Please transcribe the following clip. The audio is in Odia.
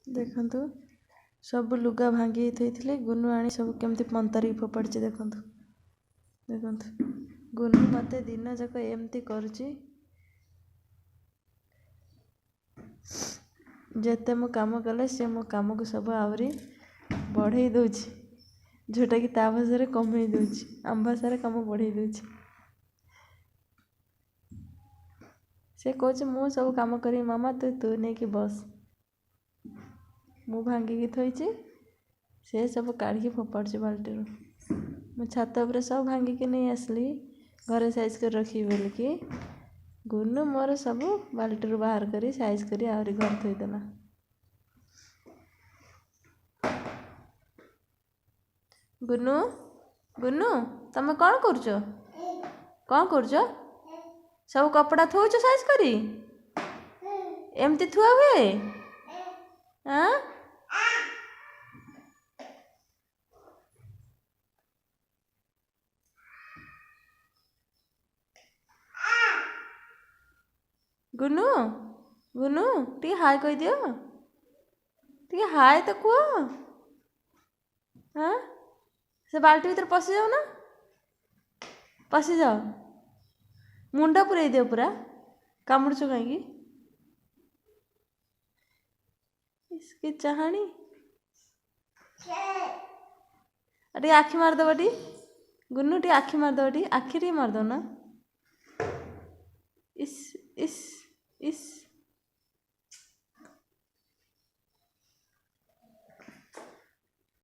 ଦେଖନ୍ତୁ, ସବୁ ଲୁଗା ଭାଙ୍ଗିକି ଥୋଇଥିଲି, ଗୁନୁ ଆଣି ସବୁ କେମିତି ପନ୍ତାରିକି ଫୋପାଡ଼ିଛି ଦେଖନ୍ତୁ। ଦେଖନ୍ତୁ, ଗୁନୁ ମୋତେ ଦିନ ଯାକ ଏମିତି କରୁଛି। ଯେତେ ମୁଁ କାମ କଲେ ସେ ମୋ କାମକୁ ସବୁ ଆହୁରି ବଢ଼େଇ ଦେଉଛି, ଯେଉଁଟାକି ତା ଭାଷାରେ କମେଇ ଦେଉଛି, ଆମ ଭାଷାରେ କାମ ବଢ଼େଇ ଦେଉଛି। ସେ କହୁଛି ମୁଁ ସବୁ କାମ କରିବି ମାମା, ତୁ ତୁ ନେଇକି ବସ। ମୁଁ ଭାଙ୍ଗିକି ଥୋଇଛି, ସେ ସବୁ କାଢ଼ିକି ଫୋପାଡ଼ୁଛି ବାଲ୍ଟିରୁ। ମୁଁ ଛାତ ଉପରେ ସବୁ ଭାଙ୍ଗିକି ନେଇ ଆସିଲି ଘରେ ସାଇଜ୍ କରି ରଖିବି ବୋଲିକି, ଗୁନୁ ମୋର ସବୁ ବାଲ୍ଟିରୁ ବାହାର କରି ସାଇଜ୍ କରି ଆହୁରି ଘରେ ଥୋଇଦେଲା। ଗୁନୁ, ଗୁନୁ, ତମେ କ'ଣ କରୁଛ? କ'ଣ କରୁଛ? ସବୁ କପଡ଼ା ଥୋଉଛ ସାଇଜ୍ କରି? ଏମିତି ଥୁଆ ହୁଏ? ଆଁ, ଗୁନୁ, ଗୁନୁ, ଟିକେ ହାଏ କହିଦିଅ, ଟିକେ ହାଏ ତ କୁହ। ହଁ, ସେ ବାଲ୍ଟି ଭିତରେ ପଶିଯାଉ ନା, ପଶିଯାଅ, ମୁଣ୍ଡ ପୁରେଇ ଦିଅ ପୁରା। କାମୁଡ଼ୁଛ କାହିଁକି? କି ଚାହାଣୀ! ଟିକେ ଆଖି ମାରିଦେବ ଟି ଗୁନୁ, ଟିକେ ଆଖି ମାରିଦେବ ଟି, ଆଖି ଟିକେ ମାରିଦବ ନା। ଇସ୍ ଇସ୍ ଇସ୍।